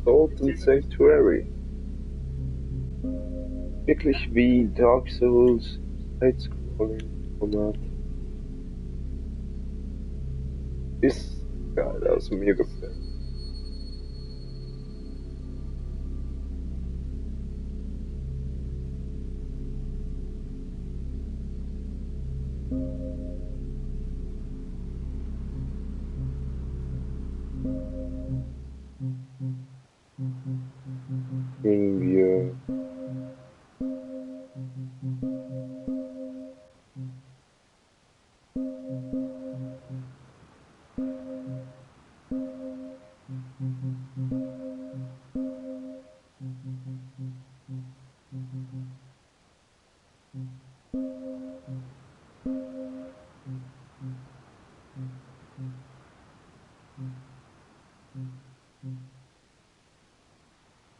Golden Sanctuary. Wirklich wie Dark Souls, Side-Scrolling-Format. Ist geil, also mir gefällt. Gehen wir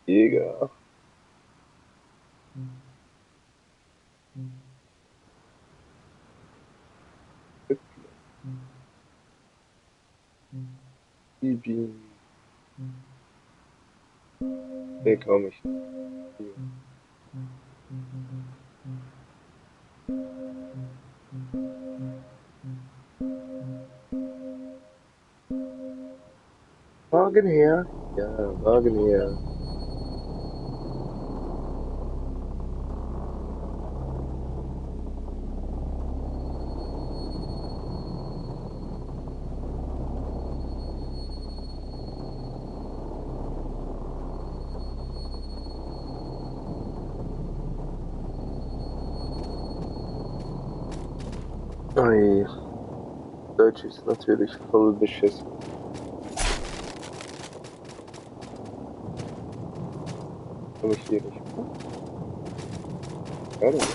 Jäger. Bibi. Nee, komm ich. Hier. Wagen her. Ja, Wagen her. Ui, Deutsch ist natürlich voll beschissen. Komm ich hier nicht. Warte mal.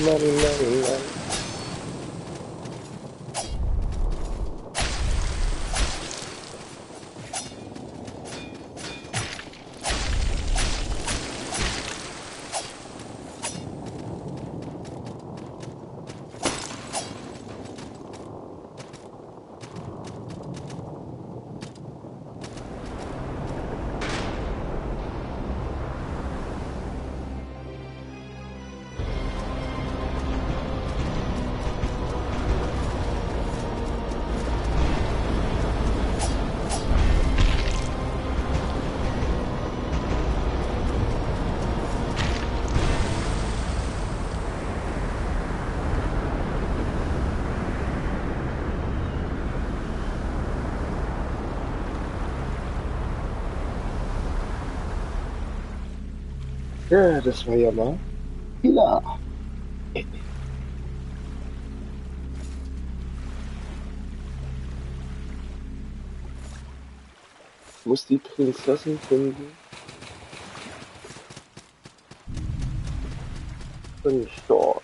Mann. Ja, das war ja mal. Ja. Ich muss die Prinzessin finden. Und dort.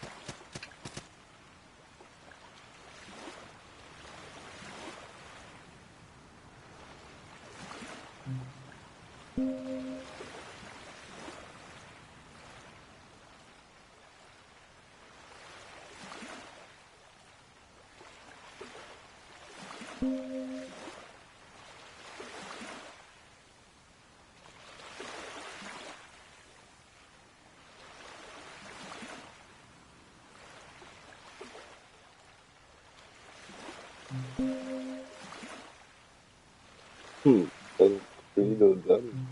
Dann Credo dann.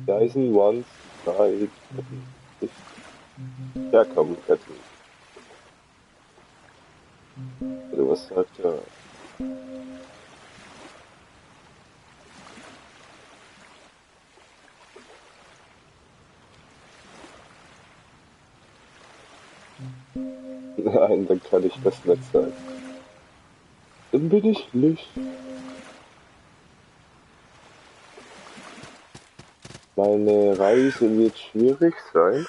Dyson once died. Ja, komm, retten. Oder was sagt er? Nein, dann kann ich das nicht sein. Dann bin ich Licht. Meine Reise wird schwierig sein.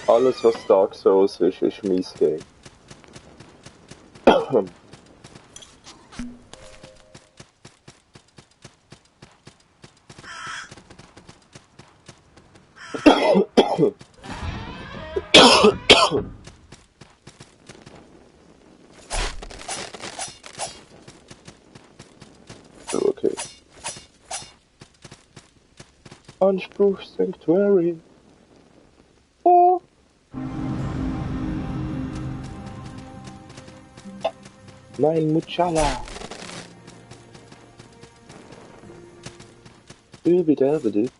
Alles, was Dark Souls ist mies Game. Okay. Anspruch Sanctuary. Oh. Nein, Muchala. Übiderbedip.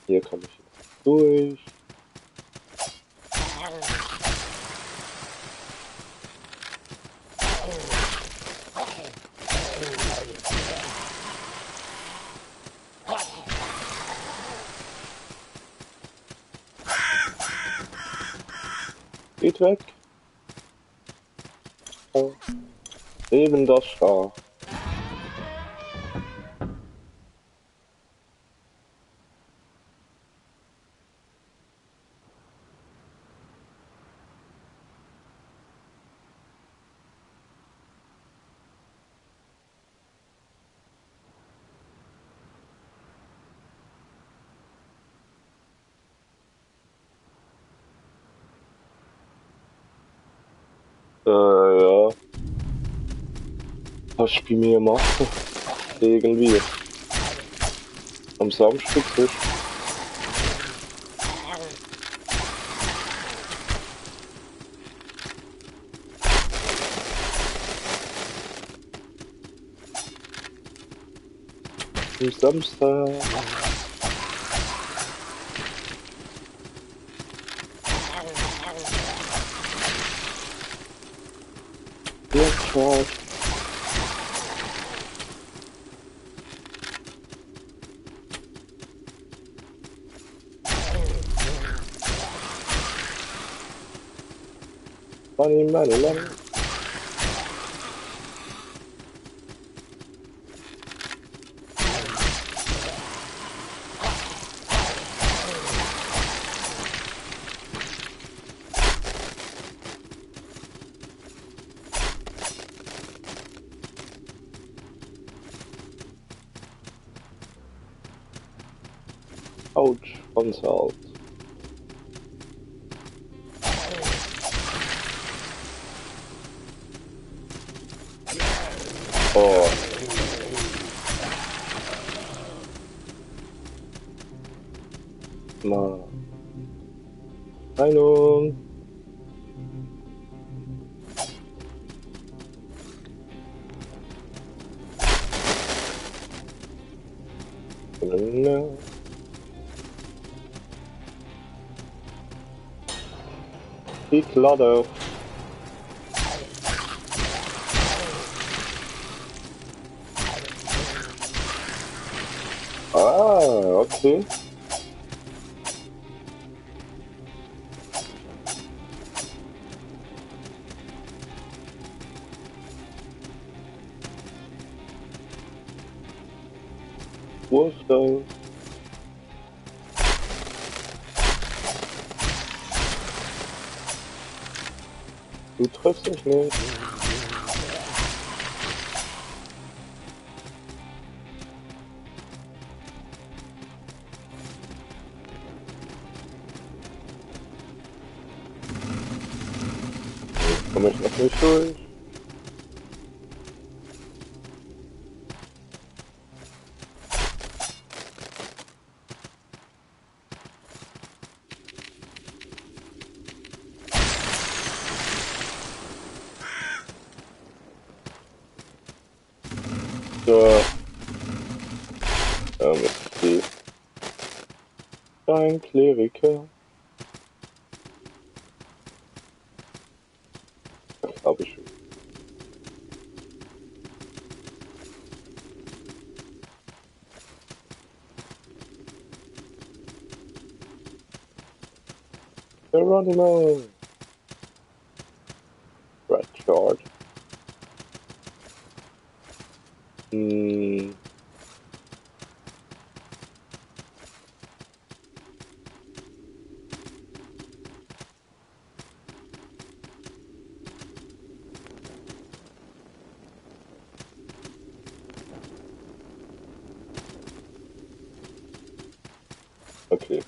Hier kann ich jetzt durch. Geht weg. Oh. Eben das Schaf. Ja. Was ich bei mir mache? Irgendwie. Am Samstag ist. Am Samstag. Ja, klar. Money. Ouch, Consult. Oh. Na. Meinung. Ich lade. Ah, okay. Wolfgang. Du triffst mich nicht. Komme ich noch nicht durch. So. MSC. Ein Kleriker. Das habe ich schon. Geronimo. Red Shard. Hm. Okay.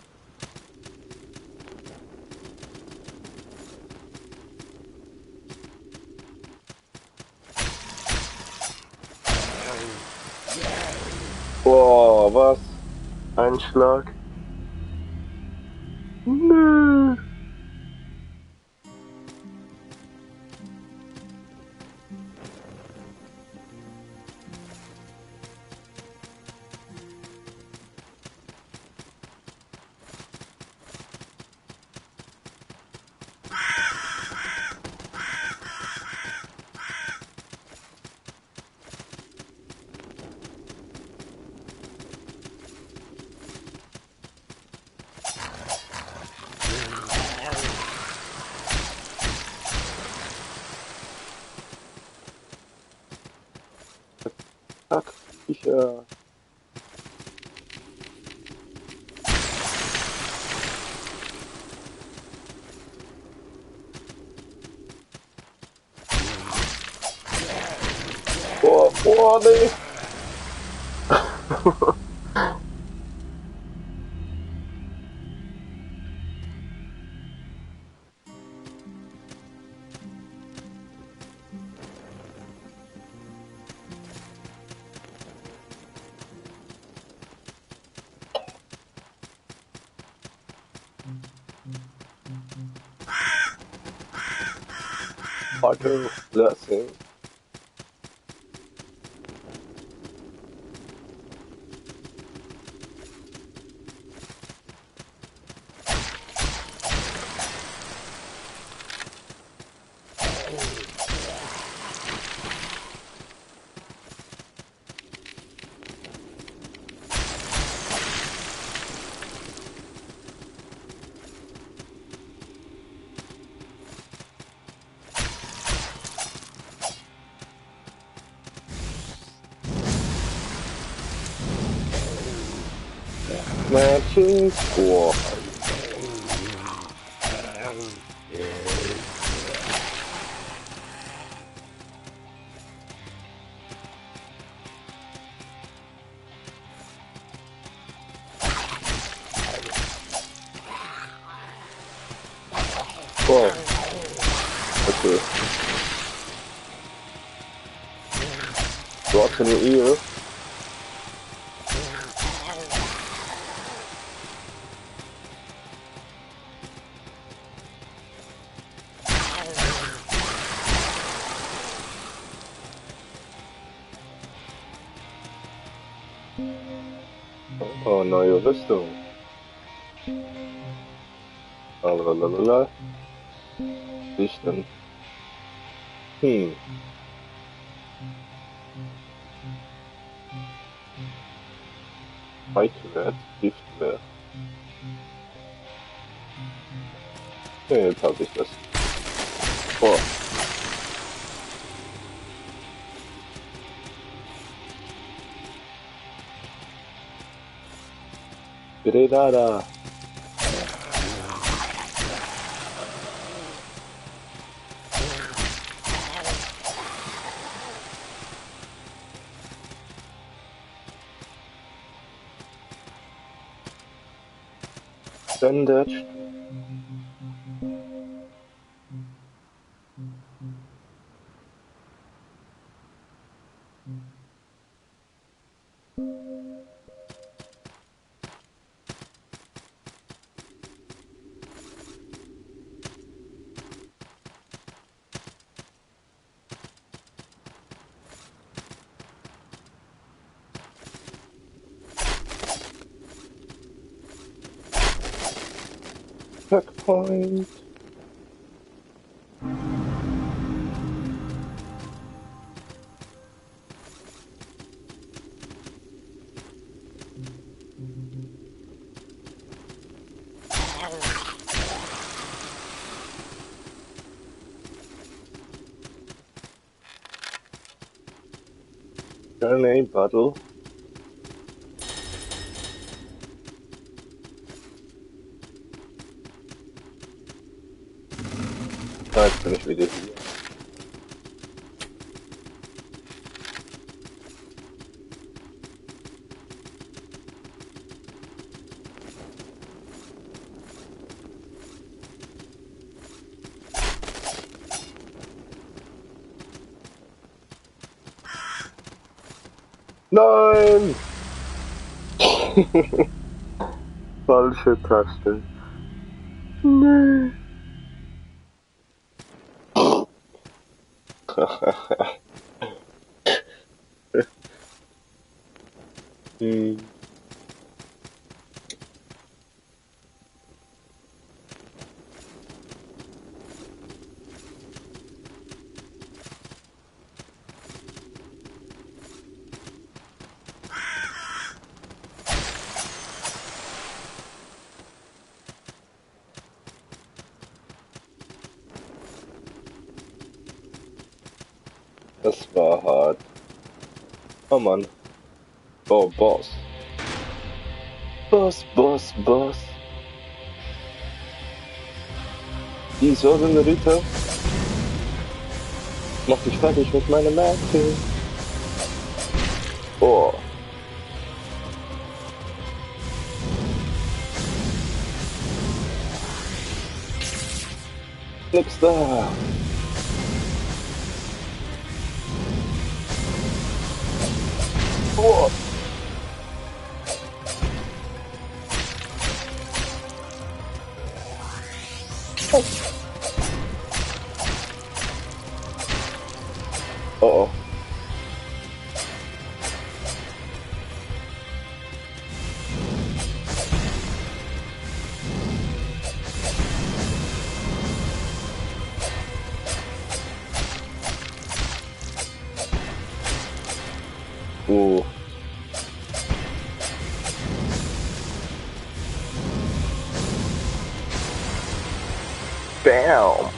Boah, was? Ein Schlag. Nö. Fuck. Boah, nee. Auto Blessing. Matching Squad. Boah. Okay. Du hast eine Ehe. Oh, neue Rüstung. Lalalala. Dichten. Fightwert, Giftwert. Ja, jetzt habe ich das. Boah. Grenada. Bandage. Checkpoint. Grenade battle. Ah, jetzt bin ich wieder hier. Nein! Falsche Taste. Nee. Hm. Das war hart. Oh Mann. Oh, Boss. Boss. Die Sorge, Rita. Mach dich fertig mit meiner Märkte. Oh. Nix da. Oh. Oh. Oh. Bam.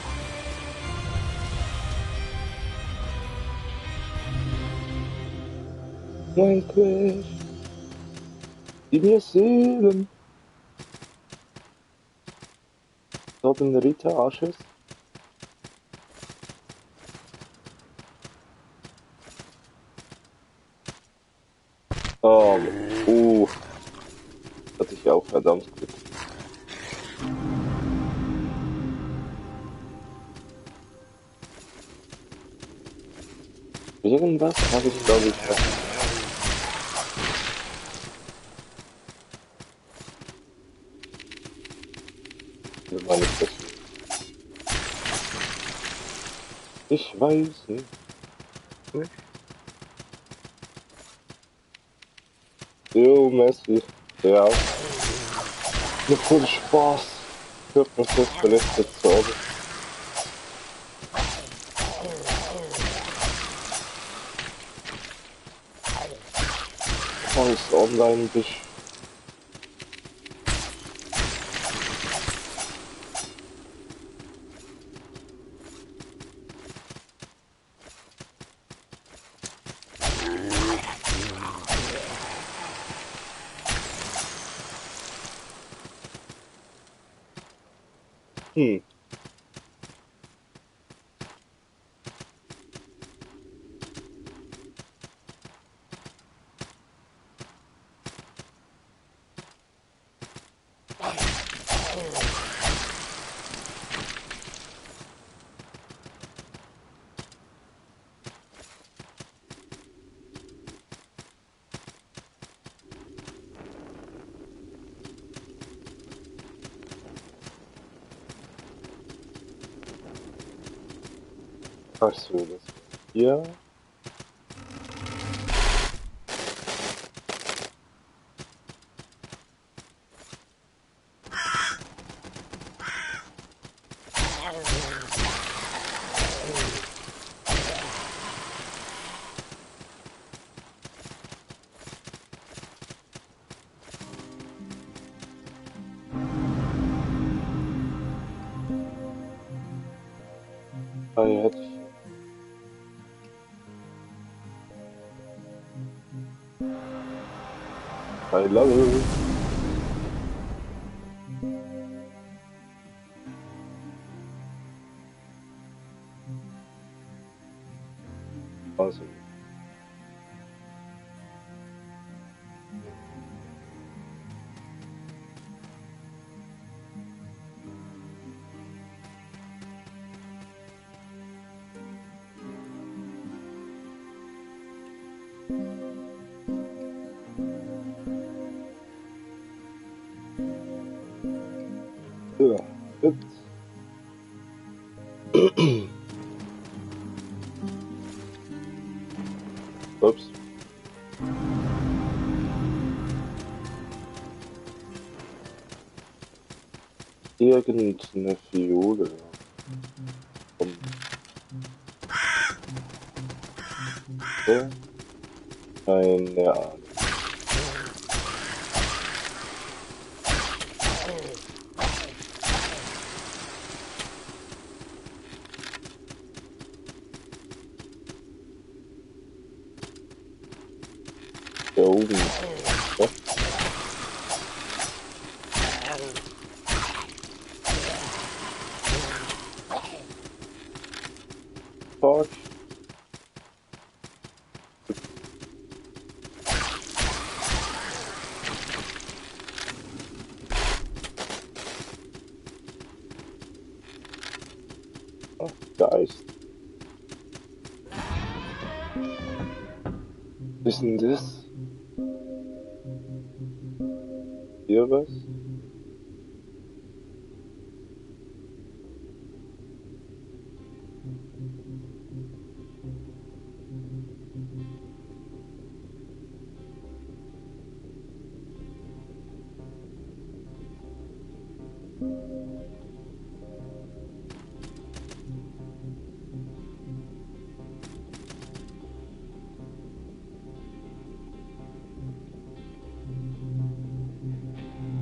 Minecraft. Gib mir 7. Dort in Rita Asches. Hatte ich auch verdammt gut. Irgendwas habe ich glaube ich noch. Das war nicht das. Ich weiß nicht. Jo, Messi. Ja. Mit viel Spaß. Hört mich das verletzt zu Hause. Alles online bist. Ach so, das. Ja. Frei hätte ich. I love it. Awesome. Ja, gut. Ups. Irgendeine Fiole. Ja, keine Ahnung. Da oben. Ja. Fuck. Ach, Geist. Was ist denn das? Hier was?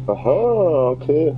Aha, okay.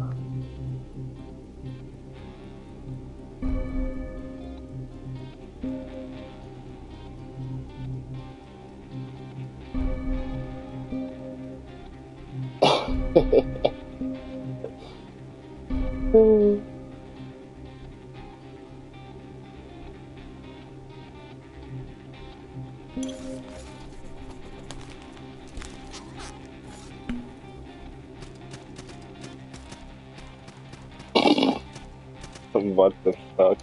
What the fuck?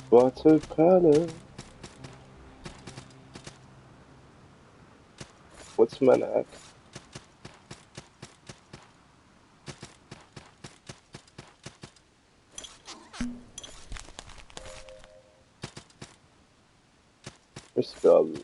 Schwarze Perle. What's my neck? Mistgabel.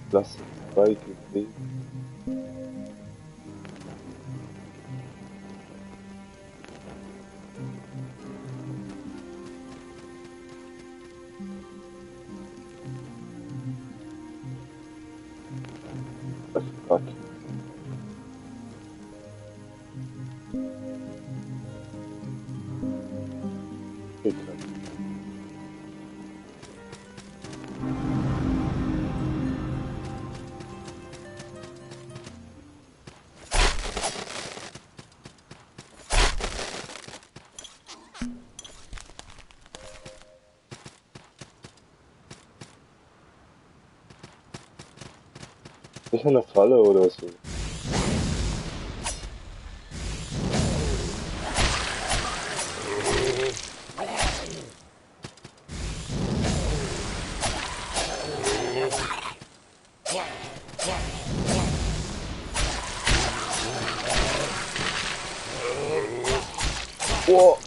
Klasse 2 gekriegt. Fuck. Ekelhaft. sicher eine Falle oder so. Boah,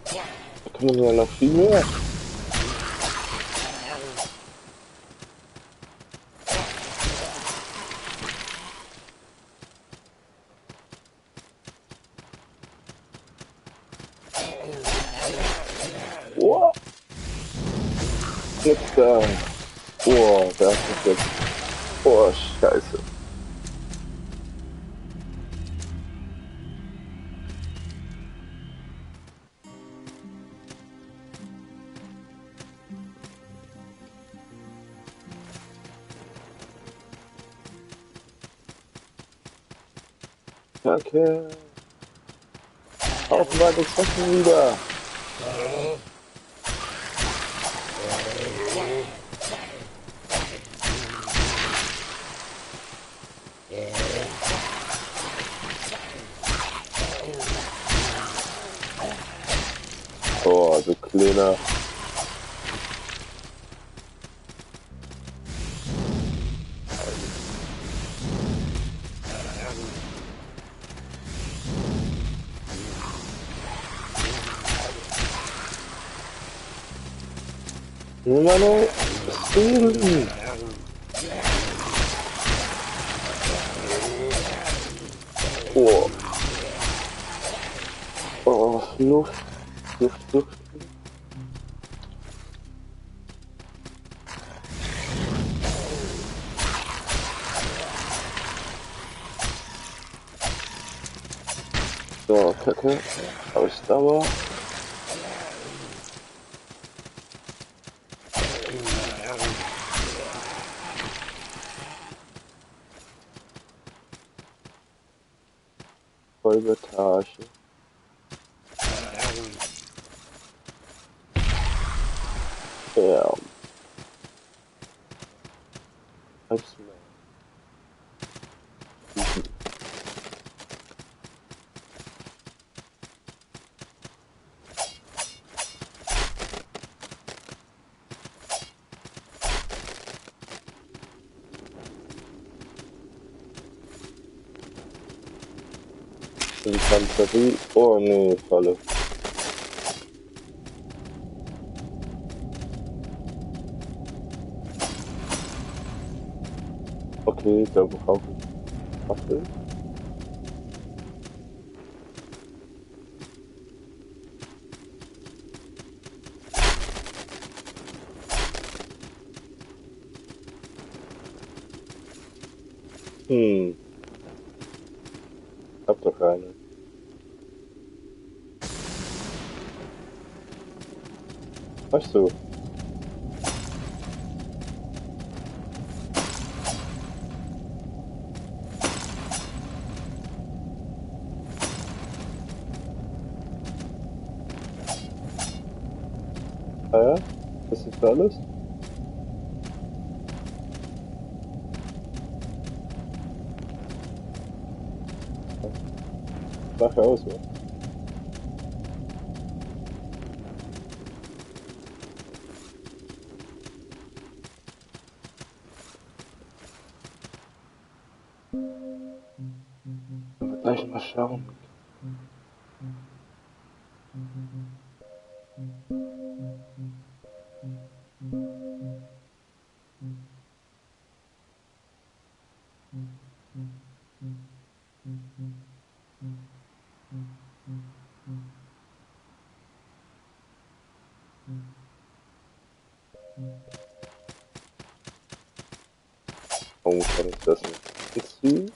da kommen ja noch viel mehr. Boah, jetzt da. Boah, da ist es jetzt. Boah, scheiße. Danke. Auf meine Sachen wieder. Oh, du kleiner. Meine Seelen. Oh. Oh, Luft. Luft, Luft. So, Kacke. Ausdauer. Vollbetage. Ja. Halb's mehr. Infanterie. Oh nee, Falle. Okay, da brauche ich Waffen. Hm, hab doch keine. Weißt du? Ah ja? Das ist alles? Mach aus, ja? Gleich mal schauen. Warum kann ich das nicht ziehen?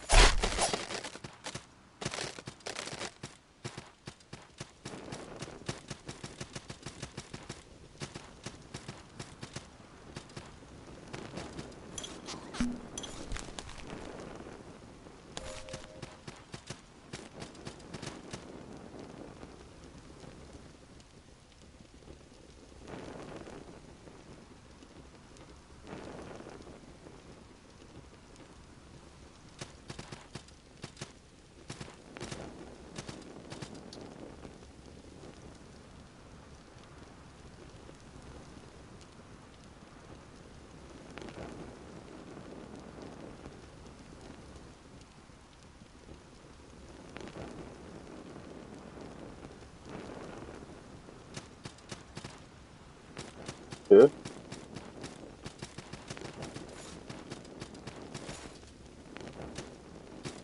Okay.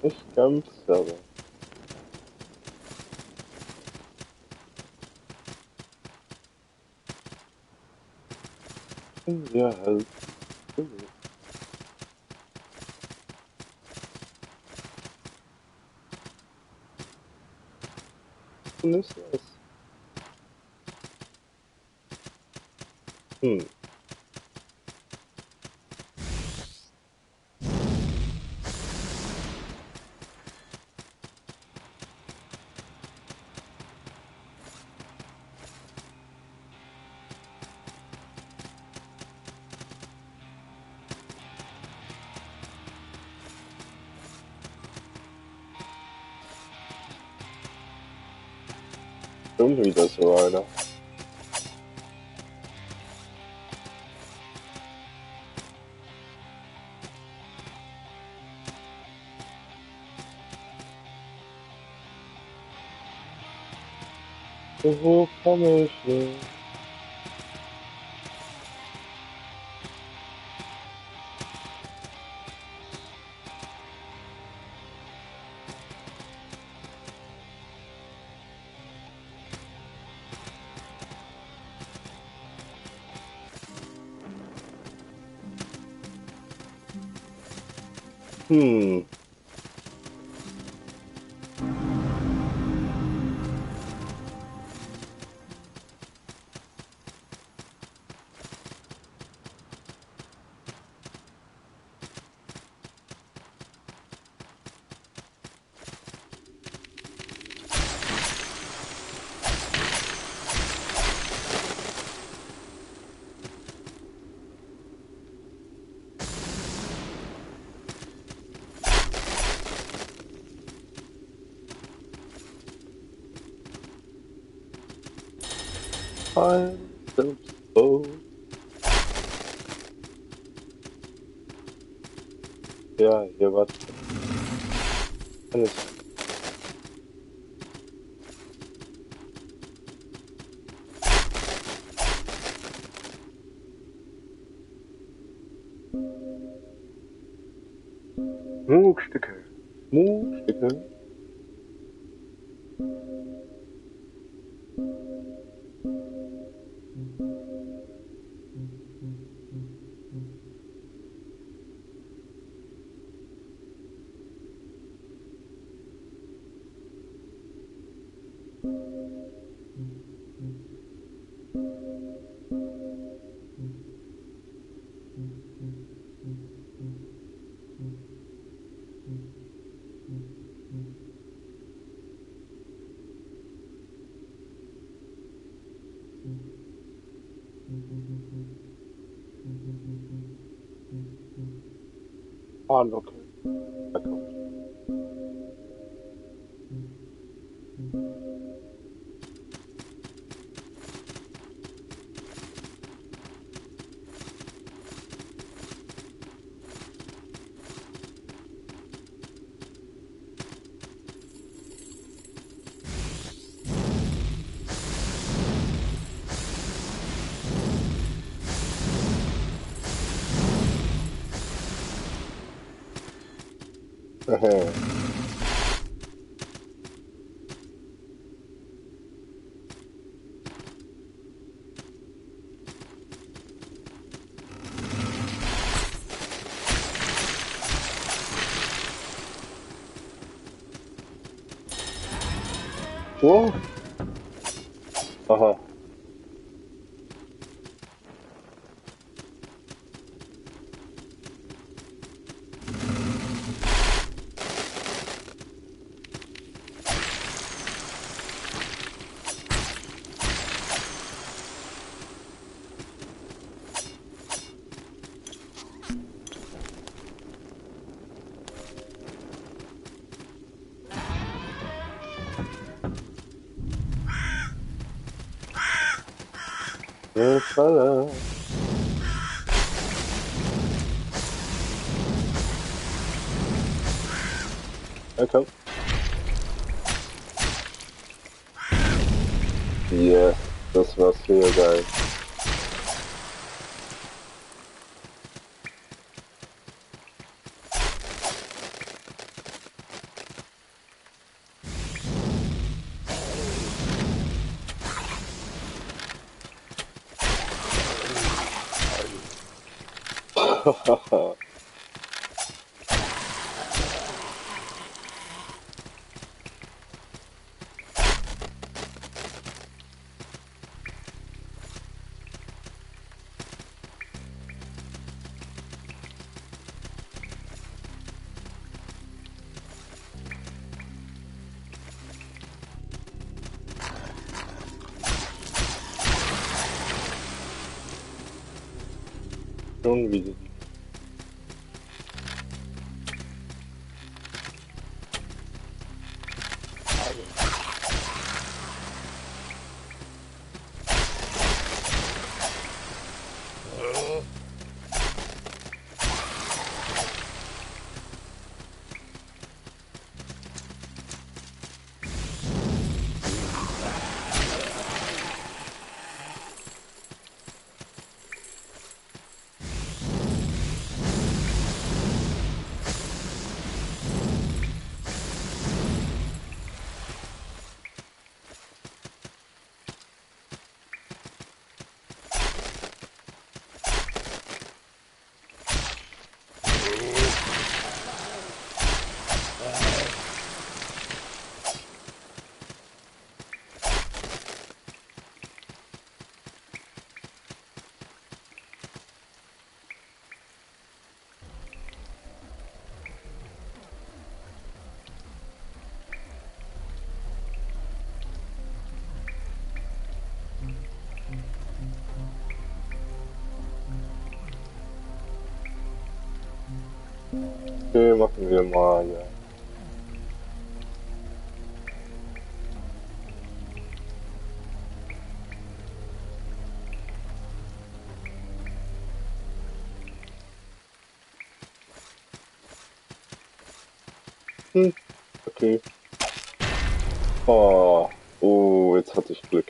Nicht ganz, aber. Ja, halt. Und ist das? Hm. Schon wieder so einer. Wo komme ich hin? Hm. Ein Selbstboot. Ja, hier was. Alles. Muckstücke. Muckstücke. Ah, okay. Da kommt. Oh. Aha. Falle. Ja, komm. Yes, das war sehr geil. Schon wieder. Okay, machen wir mal, ja. Okay. Oh, jetzt hatte ich Glück.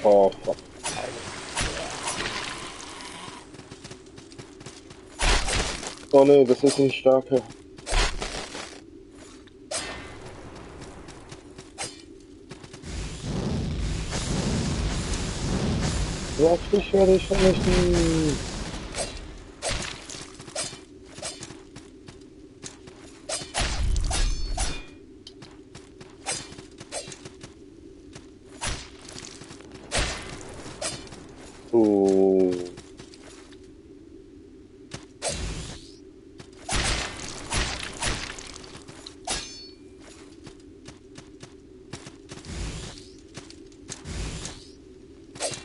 Oh, fuck. Oh ne, das ist ein starker. Ja, ich werde ich vernichten. Oh.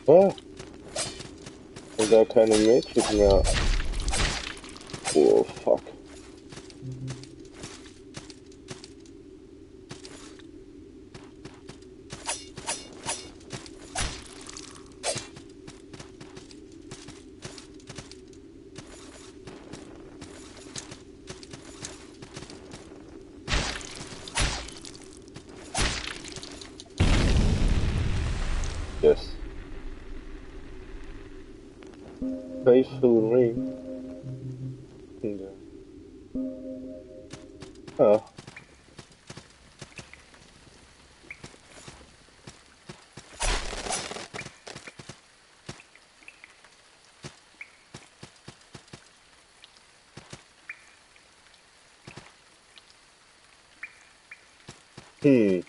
Ah, und da keine Mädchen mehr. Oh, fuck. Yes. Faithful ring. Ja. Ah. Hm.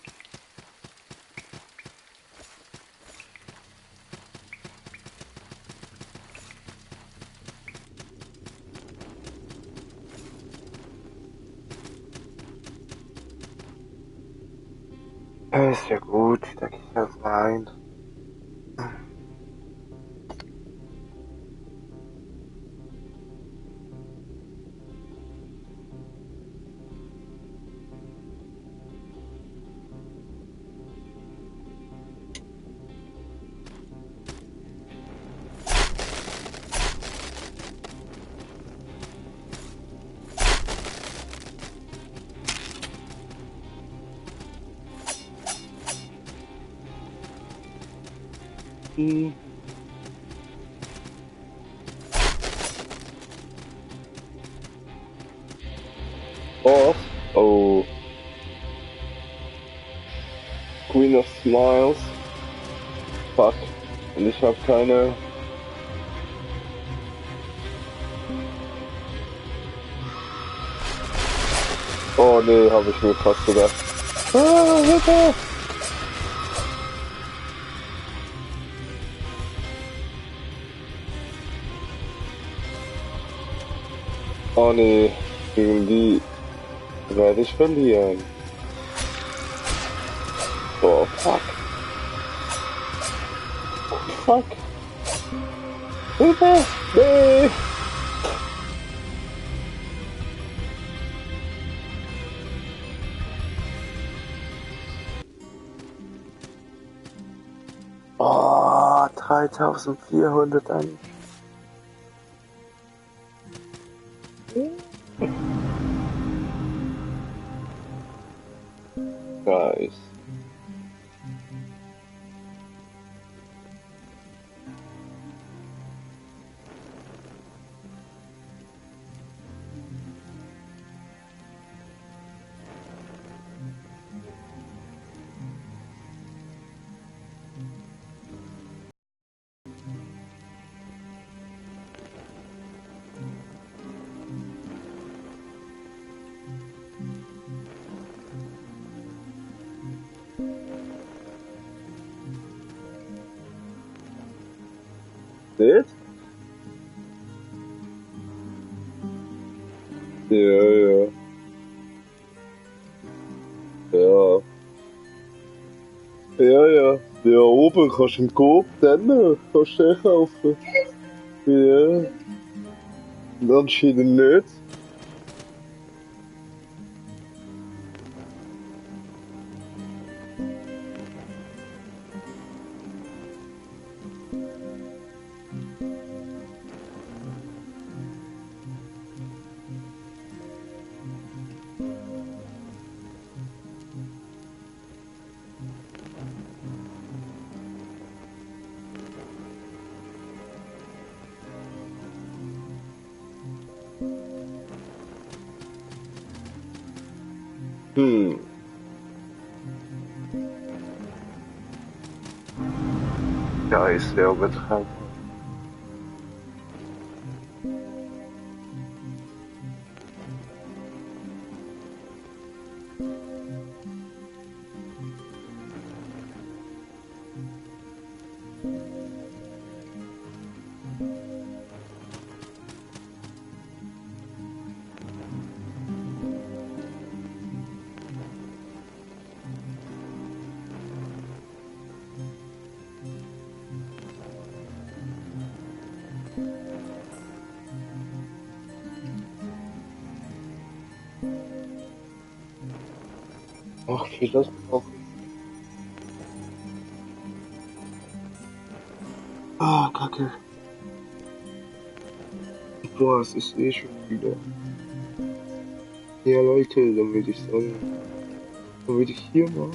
Ist ja gut, da gehe ich jetzt mal rein. Hm. Boss. Oh. Queen of Smiles. Fuck. Und ich hab keine. Oh nee, hab ich mir fast gedacht. Ah, Hilfe! Oh nee, gegen die werde ich verlieren. Oh fuck. Fuck. Hilfe! Nee! Oh, 3400 an. Nice. Seht? Ja, ja. Ja. Ja, ja. Ja, oben kannst du im Coop dann kannst du den kaufen. Ja. Und anscheinend nicht. Hm. Ja, ist sehr übertragen. Ach, wie das auch. Ah, Kacke. Boah, es ist eh schon wieder. Ja, Leute, dann würde ich sagen, dann würde ich hier mal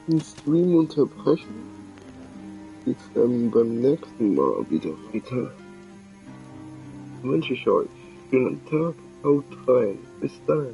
den Stream unterbrechen. Geht's dann beim nächsten Mal wieder weiter. Wünsche ich euch schönen Tag, haut rein, bis dann.